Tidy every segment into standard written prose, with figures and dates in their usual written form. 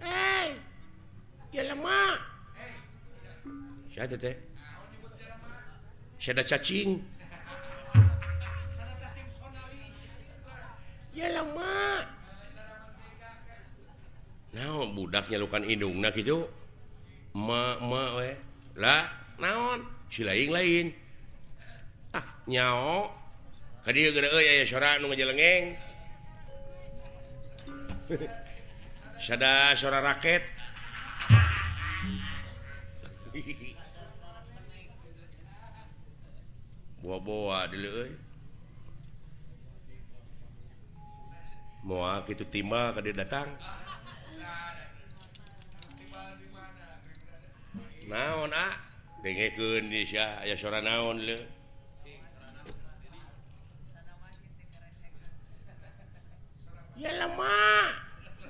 Eh, jelema. Siapa teh? Sada cacing. Jelema. Naon budak nyalukan indungna kitu? Ma ma we. Lah, naon? Si lain-lain. Ah, nyao. Ka dieu geura euy aya sora nu ngajelengeng. Sada sora raket. Boa-boa deuleu euy. Moal kitu timbal ka dieu datang. Naon ah? Dengekeun di sia aya sora naon leu. Jelema.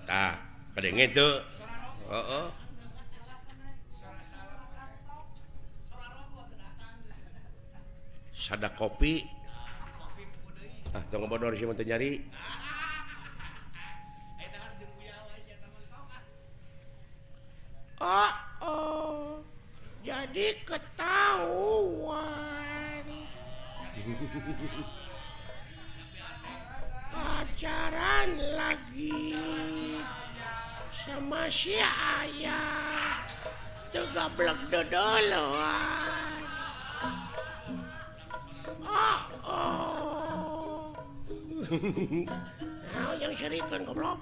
Tah, kadenge teu. Heeh. Sada kopi. Ah, tong ngebodor sia mah teu nyari. Oh, oh. Jadi ketahuan. Pacaran lagi sama si ayah. Teu gablek dodoloan. Oh, oh. Naon yang serikeun goblok?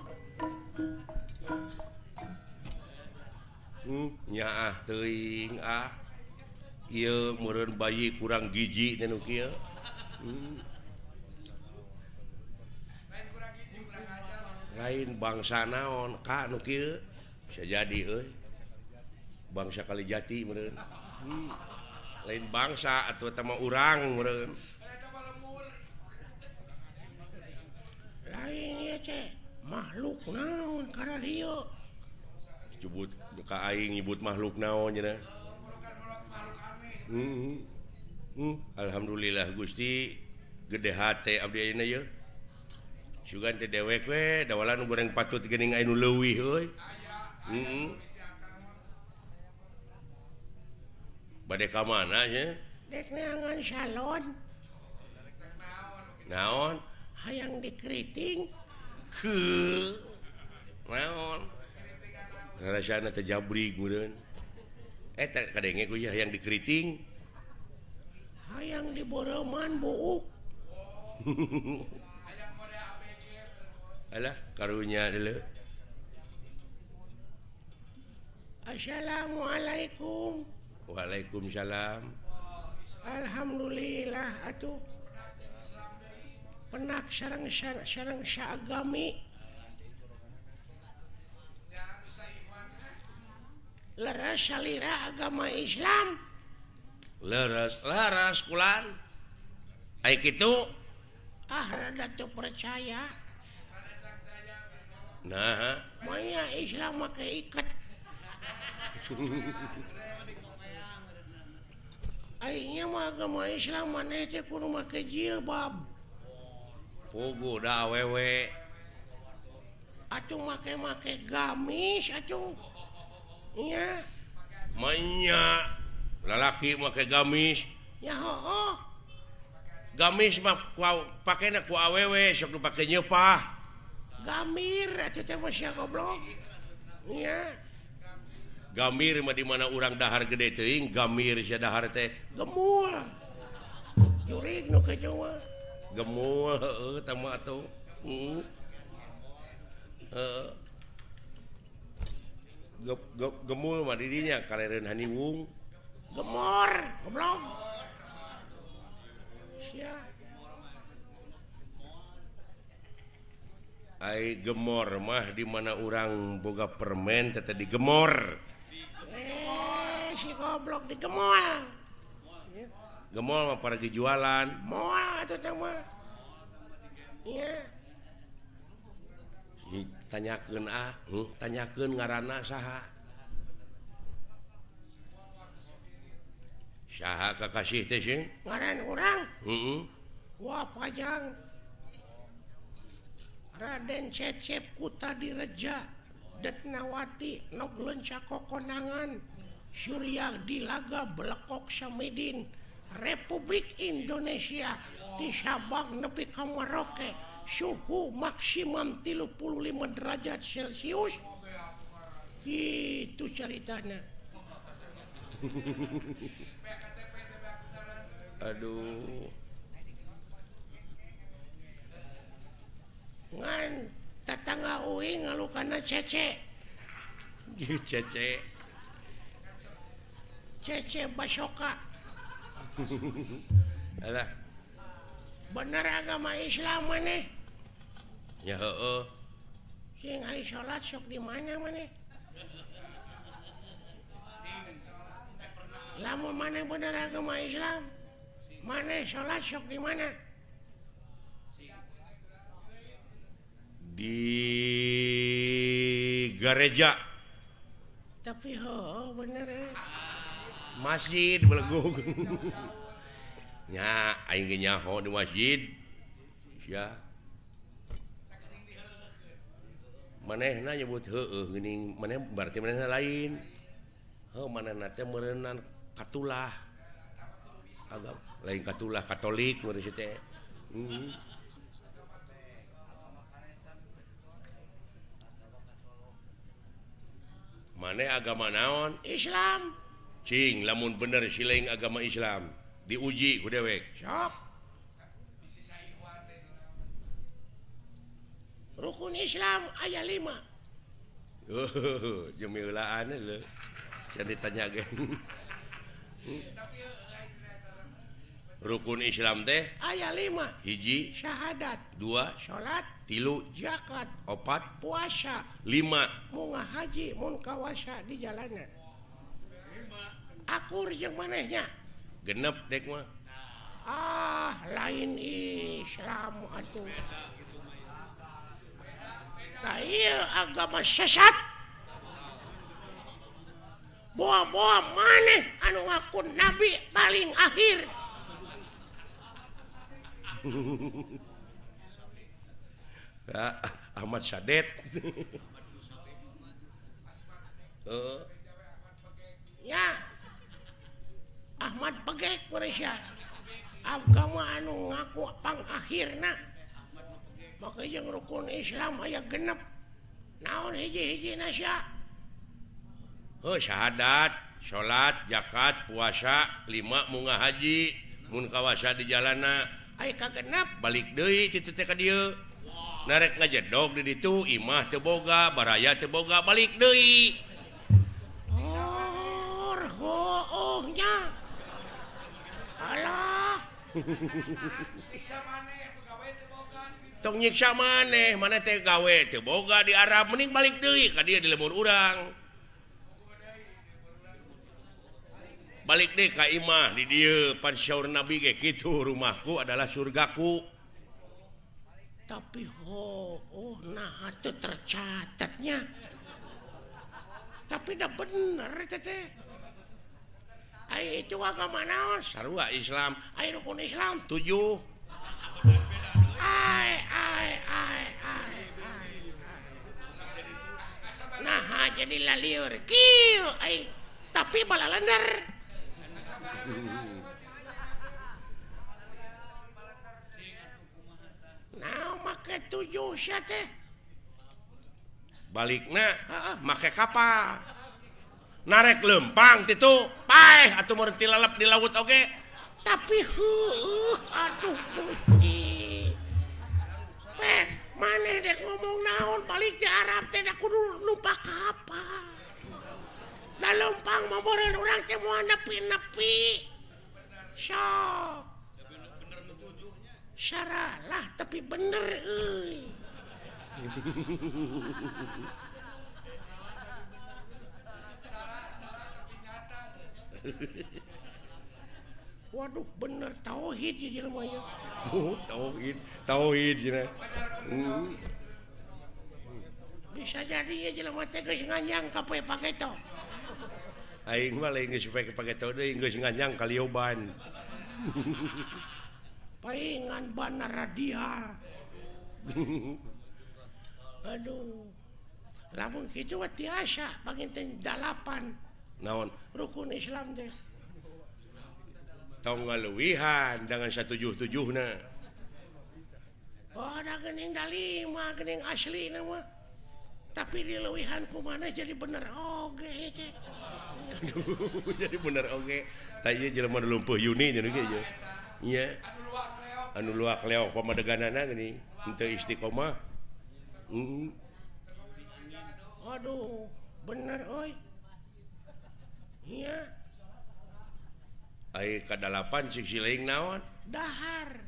Nyaah teuing ah. Ieu meureun bayi kurang gizi teh nu kieu. Lain bangsa naon ka nu kieu bisa jadi euy. Bangsa Kalijati meureun. Lain bangsa atuh eta mah urang meureun. Lain ieu teh makhluk naon kararieu. Nyebut ka aing nyebut makhluk naon cenah. Alhamdulillah Gusti gede hate abdi ayeuna yeuh. Sugan teh dewek we dawalan goreng patut geuning aya nu leuwih euy. Heeh. Bade ka mana nya? Dek neangan salon. Naon? Hayang dikeriting. Heuh. Naon? Rasana teh jabrig meureun. Eta kadenge ku hayang dikeriting. Hayang diboroman buuk. Alah karunya deuleu. Assalamualaikum. Waalaikumsalam. Alhamdulillah atuh. Penak sareng sareng saagami. Leres salira agama Islam. Leres leres kulan. Ai kitu ah rada teu percaya. Nah, manya Islam make iket. Aingnya mah agama Islam maneh teh kudu make jilbab. Puguh da awewe. Atuh make-make gamis atuh. Nya. Manya lalaki make gamis. Nya hooh. Gamis mah pakena ku awewe sok nu pake nyeupah. Gamir atuh teh mah sia goblok. Nya. Gamir mah di mana urang dahar gede teuing, gamir sia dahar teh gemul. Jurig nu kitu mah. Gemul heueuh tah mah atuh. Heeh. Heeh. Gemul mah di dinya kalereun haniwung. Gemor, goblok. Sia. Ai gemor mah di mana urang boga permen teh digemor. Si goblok digemol. Gemol mah paragi jualan. Moal atuh teh mah. Nya. Tanyakeun ah, tanyakeun ngaranna saha. Saha kakasih teh sing? Ngaran urang? Heeh. Wah pajang. Raden Cecep Kutadireja Detnawati Nog Lenca Kokonangan Surya Dilaga Belekok Samidin Republik Indonesia di Sabang nepi ka Merauke suhu maksimum 35 derajat Celcius. Gitu ceritanya. Aduh. Ngan tetangga uing ngalukana cece. Cece. Cece Basoka. Alah. Bener agama Islam maneh? Ya heueuh. Sing ai salat sok di mana maneh? Lamun maneh bener agama Islam, maneh salat sok di mana? Di gereja. Tapi heueuh bener. Masjid belegung. Nya aing ge nyaho di masjid. Sia. Manehna nyebut heueuh geuning, maneh berarti manehna lain. Heuh manehna teh meureunnan katulah. Agama lain katulah Katolik meureun si teh. Maneh agama naon? Islam. Cing lamun bener siling agama Islam diuji ku dewek. Sok. Rukun Islam aya 5. Oh, jemilaan lho. Saya ditanya ge. Rukun Islam teh aya 5. Hiji syahadat, 2 salat, 3 zakat, 4 puasa, 5 munga haji mun kawasa di jalanan. Akur jeung manehnya. Genep dek mah. Ah, lain Islam atuh. Nah, ieu agama sesat. Boa-boa maneh anu ngaku nabi paling akhir. Ahmad Sadet. Ya Ahmad Pegek Malaysia agama anu ngaku pangakhirna maka jeung rukun Islam aya genep naon hiji-hijina sia. Heuh syahadat, salat, zakat, puasa, 5 munga haji, mun kawasa di jalana aya kagenep balik deui kitu teh ka dieu. Narek ngajedog di ditu imah teu boga, baraya teu boga, balik deui. Oh, nya. Alah. Tong nyiksa maneh, maneh teh gawe teu boga di Arab, mending balik deui ka dieu di lembur urang. Balik deui ka imah di dieu pan syaur Nabi ge kitu, rumahku adalah surgaku. Tapi oh nah teu tercatatnya. Tapi dah bener teh. Ai itu agama naon? Sarua Islam. Ai rukun Islam 7. Ai ai ai ai. Nah jadi lalieur kieu ai tapi balalender. Nah make 7 sia teh. Balikna heeh make kapal. Narek lempang titu paeh atuh meureun tilalep di laut oge. Tapi heueuh aduh Gusti. Pek maneh dek ngomong naon balik di Arab teh da kudu numpak kapal. Da lempang mah meureun urang teh moal nepi-nepi. Sok. Saralah tapi bener euy. Waduh bener tauhid ieu jelema nya. Oh, tauhid, tauhid cenah. Bisa jadi ieu jelema teh geus nganyang ka poe pageto. Aing mah lain geus poe pageto deui geus nganyang ka lioban. Paingan bana radial. Aduh lamun kitu mah tiasa panginten 8 naon rukun Islam teh tong ngaluwihan jangan 177na. Oh da geuning da 5 geuning aslina mah tapi dilewihan ku maneh jadi bener oge teh. Aduh jadi bener oge tah ieu jelema nu lumpuh Yuni nya ge ieu nya anu luak leok pamadeganana geuning henteu istiqomah. Aduh bener euy nya ai kadalapan cik siling naon dahar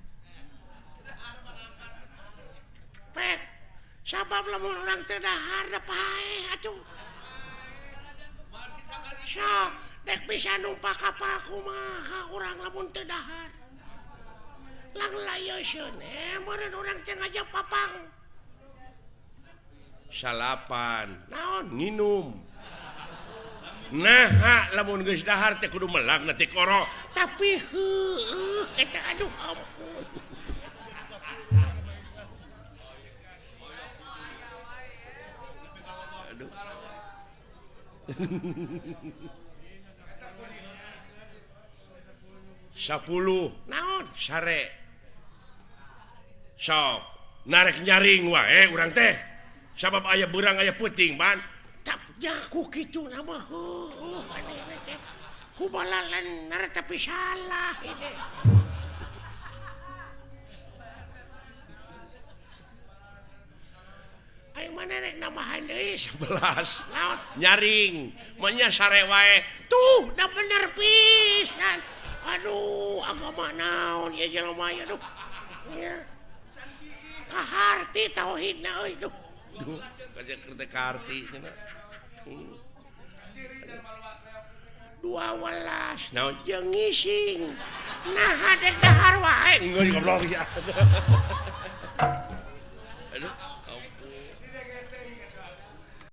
pek sabab lamun urang teu dahar da paeh atuh sok dek bisa numpak kapal kumaha urang lamun teu dahar lang layoseun meureun urang teh ngajak papang salapan naon nginum. Nah lamun geus dahar teh kudu melak na tikoro tapi heueuh eta aduh ampun. Aduh. 10 naon sare sok narek nyaring wae urang teh sabab aya beurang aya peuting ban jaku kitu nama heueuh aneh teh ku balalener tapi salah ieu. Ayo mana rek nambahan deui 11 naon nyaring mah sare wae tuh da bener pisan. Aduh agama naon ieu jelema ieu aduh nya kaharti tauhidna euy duh. Duh kaja keur teh kaharti cenah. 12 naon jeung ngising nah dek dahar wae geus goblok ya.